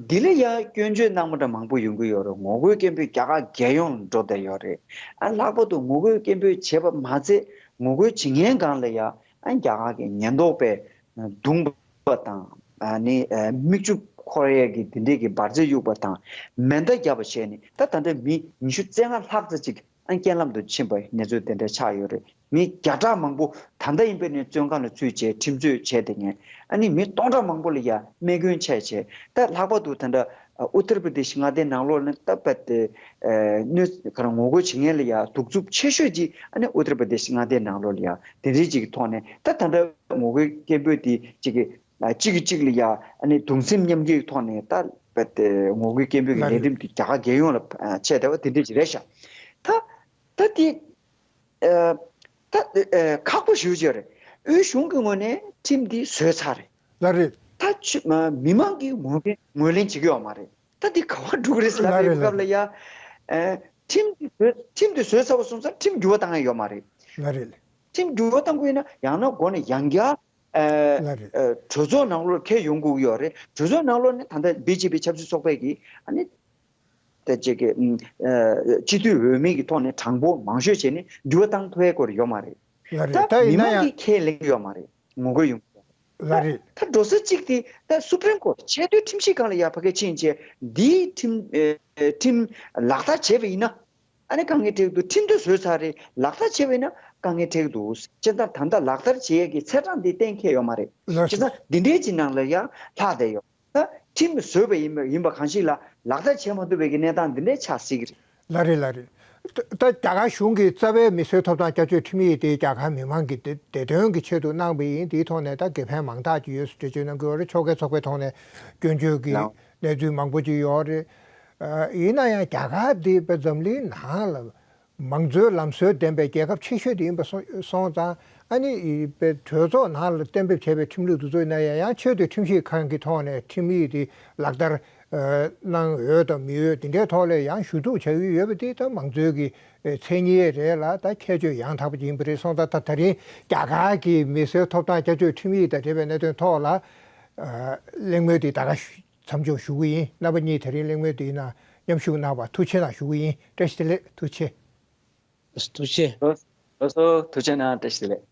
འདི་ལ་ཡ་སྐྱོན་བརྗོད་གནང་བ་འདྲ་མང་པོ་ཡོང་གི་ཡོད་རེད། ངོ་རྒོལ་སྐད་འབོད་རྒྱ་གར་རྒྱལ་ཡོངས་ལ་འགྲོ་བསྡད་ཡོད་རེད། ཨ་ལྷག་པར་དུ་ངོ་རྒོལ་སྐད་འབོད་བྱས་པ་མ་ཚད། ངོ་རྒོལ་བྱེད་མཁན་སྒང་ལ་ཡ་ཨ་རྒྱ་གར་གྱི་ཉེན་རྟོག་པས་རྡུང་པ་དང་། ཨ་ནི་ཨ་མིག་ཆུ་འཁོར་ཡས་ཀྱི་འདི་འདྲས་ཀྱི་འབར་རྫས་གཡུགས་པ་དང་། མེ་མདའ་བརྒྱབ་པ་བྱས་ནས་ད་ད་ལྟ་མི་ཉི་ཤུ་རྩ་ལྔ་ལྷག་ཙམ་ཅིག་ཨ་རྐྱེན་ལམ་དུ་ཕྱིན་པའི་གནས་ཚུལ་དེ་འདྲ་ཆགས་ཡོད་རེད། མི་བརྒྱ་ཕྲག་མང་པོ་ད་ལྟ་ཡིན་པའི་ནས་བཙོན་ཁང་ལ་ཚུད་བྱས་ཁྲིམས་རྩོད་བྱས་བསྡད་མཁན། ཨ་ནི་མི་སྟོང་ཕྲག་མང་པོ་ལ་ཡ་རྨས་སྐྱོན་བྱས་བྱས། ད་ལྷག་པར་དུ་ད་ལྟ་ཨུ་ཏར་པྲ་དེཤ་མངའ་སྡེའི་ནང་ལོགས་ནས་ད་བད་དེ་གནོད་ག་རང་ངོ་རྒོལ་བྱེད་མཁན་ལ་ཡ་གདུག་རྩུབ་ཆེ་ཤོས་ཅིག་ཨ་ནི་ཨུ་ཏར་པྲ་དེཤ་མངའ་སྡེའི་ནང་ལོགས་ལ་ཡ་དེ་འདྲའི་ཅིག་གི་ཐོག་ནས། ད་ད་ལྟ་ངོ་རྒོལ་སྐད་འབོད་དེ་ཅིག་གི་གཅིག་གིས་གཅིག་ལ་ཡ་ཨ་ནི་གདུང་སེམས་མཉམ་སྐྱེད་ཀྱི་ཐོག་ནས་ད་བད་དེ་ངོ་རྒོལ་སྐད་འབོད་ཀྱི་ལས་རིམ་དེ་རྒྱ་གར་རྒྱལ་ཡོངས་ལ་ཆད་བསྡད་པ་དེ་འདྲ་ཅིག་རེད་ཤག་ད་ད་དེ་ཨ་ད་ཨ་ཁག་པོ་ཞེ་པོ་ཅིག་རེད། དབུས་གཞུང་གི་ངོས་ནས་ཁྲིམས་འདི་བཟོས་ཚར་རེད། ལགས་རེད། ད་ཆུ་མ་མི་མང་གིས་ངོས་འགན་ངོས་ལེན་བྱེད་ཀྱི་ཡོད་མ་རེད། ད་འདི་ག་པར་འགྲོ་གི་རེད་ཟེར་ལབ་ལགས་པའི་རེད། སྐབས་ལ་ཡ་ཨ་ཁྲིམས་འདི་བཟོས་ཁྲིམས་འདི་བཟོས་ཚར་བ་སོང་ཙང་ཁྲིམས་འགྱུར་བ་བཏང་ཡ་ཡོད་མ་རེད། ལགས་རེད། ཁྲིམས་འགྱུར་བ་བཏང་དགོས་ཡིན་ན་ཡང་ན་འགོ་ནས་ཡང་བསྐྱར་ཨ་ལགས་རེད། ཨ་གྲོས་ཚོགས་ནང་ལོགས་འཁྱེར་ཡོང་དགོས་ཀྱི་ཡོད་རེད། གྲོས་ཚོགས་ནང་ལོགས་ནས་ད་ལྟ་བི་ཇེ་པི་ཆབ་སྲིད་ཚོགས་པས་ཀྱིས་ཨ་ནི་ད་ཅིག་གི་ཨ་སྤྱི་འཐུས་འོས་མི་གི་ཐོག་ནས་གྲངས་འབོར་མང་ཤོས་བྱས་ནས་འགྱུར་བ་བཏང་ཐུབ་ཡ་སྐོར་ཡོད་མ་རེད། ལགས་རེད། ད་ད་ཡིན་ན་ཡང་མི་མང་གིས་ཁས་ལེན་གྱི་ཡོད་མ་རེད། ངོ་རྒོལ་ཡོང་། ལགས་རེད། ད་འགྲོ་ས་གཅིག་དེ་ད་སུ་པྲིམ་ཀོར་ཆེས་མཐོའི་ཁྲིམས་ཞིབ་ཁང་ལ་ཡ་ཕ་གི་ཕྱིན་བྱས་འདིའི་ཁྲིམས་ཨེ་ཁྲིམས་ལག་བསྟར་བྱས་པ་ཡིན་ན། ཨ་ནི་དཀའ་ངལ་འཕྲད་ཀྱི་འདུག་ཁྲིམས་དེ་བཟོས་ཚར་རེད། ལག་བསྟར་བྱས་པ་ཡིན་ན་དཀའ་ངལ་འཕྲད་ཀྱི་འདུག་བྱས་ཙང་ད་ལྟ་ལག་བསྟར་བྱེད་ཡས་ཀྱི་ཚད་གྲངས་འདི་གཏན་འཁེལ་ཡོད་མ་རེད། ལགས་བྱས་ཙང་འདི་འདྲའི་ཅིག་ནང་ལ་ཡ་ལྷག་བསྡད་ཡོད། ད་ཁྲིམས་བཟོས་པ་ཡིན་པ་ཡིན་པ་གང་ཞིག་ལ་ལག་བསྟར་བྱེད་མ་ཐུབ་པའི་གི་གནས་སྟངས་འདི་འདྲའི་ཆགས་སྲིད་ཀྱི་རེད། ལགས་རེད། ལགས་རེད། ད་ད་རྒྱ་གར་གཞུང་གི་རྩ་བའི་མི་སེར་ཐོབ་ཐང་བསྐྱར་བཅོས་ཁྲིམས་ཡིག་དེ་རྒྱ་གར་མི་མང་གི་བདེ་བདེ་དོན་གྱི་ཆེད་དུ་གནང་བ་ཡིན། དེའི་ཐོག་ནས་ད་དགེ་ཕན་མང་དག་ཅིག་ཡོད་ཟེར་འགྲེལ་བརྗོད་གནང་གི་ཡོད་རེད། ཕྱོགས་འགལ་ཚོགས་པའི་ཐོག་ནས་སྐྱོན་བརྗོད་ཀྱི་ལགས། གནས་ཚུལ་མང་པོ་ཅིག་ཡོད་རེད། ཨ་ཡིན་ན་ཡང་རྒྱ་གར་འདི་དཔེ་འཛམ་གླིང་ནང་ལ་མང་གཙོའི་ལམ་སྲོལ་ལྡན་པའི་རྒྱལ་ཁབ་ཆེ་ཤོས་དེ་ཡིན་པ་སོང་སོང་ཙང་ ཨ་ནི་པའི་གྲོས་ཚོགས་ནང་ལ་གཏན་འབེབས་བྱས་པའི་ཁྲིམས་ལུགས་དེ་ཚོ་ཡིན་ན་ཡང་ཡང་ཆེས་མཐོའི་ཁྲིམས་ཞིབ་ཁང་གི་ཐོག་ནས་ཁྲིམས་ཡིག་དེ་ལག་བསྟར་གནང་འོས་དང་མི་འོས་དེ་འདྲའི་ཐོག་ལ་ཡང་ཞུ་གཏུག་བྱ་གི་ཡོད་པ་དེ་ད་མང་གཙོའི་གི་མཚན་ཉིད་རེད་ལ། ད་ཁྱད་ཆོས་ཡང་དག་པ་ཅིག་ཡིན་པ་རེད་སོང་ཙང་། ད་ད་རིང་རྒྱ་གར་གྱི་མི་སེར་ཐོབ་ཐང་བསྐྱར་བཅོས་ཁྲིམས་ཡིག་དང་འབྲེལ་བའི་གནད་དོན་ཐོག་ལ་གླེང་མོལ་དེ་ད་ག་མཚམས་འཇོག་ཞུ་གི་ཡིན། རྣམ་པ་གཉིས་དེ་རིང་གླེང་མོལ་དེའི་ནང་མཉམ་ཞུགས་གནང་བར་ཐུགས་ཆེ་གནང་ཞུ་གི་ཡིན། བཀྲ་ཤིས་བདེ་ལེགས། ཐུགས་ཆེ། ཐུགས་ཆེ། ལགས་སོ། ཐུགས་ཆེ་གནང་། བཀྲ་ཤིས་བདེ་ལེགས།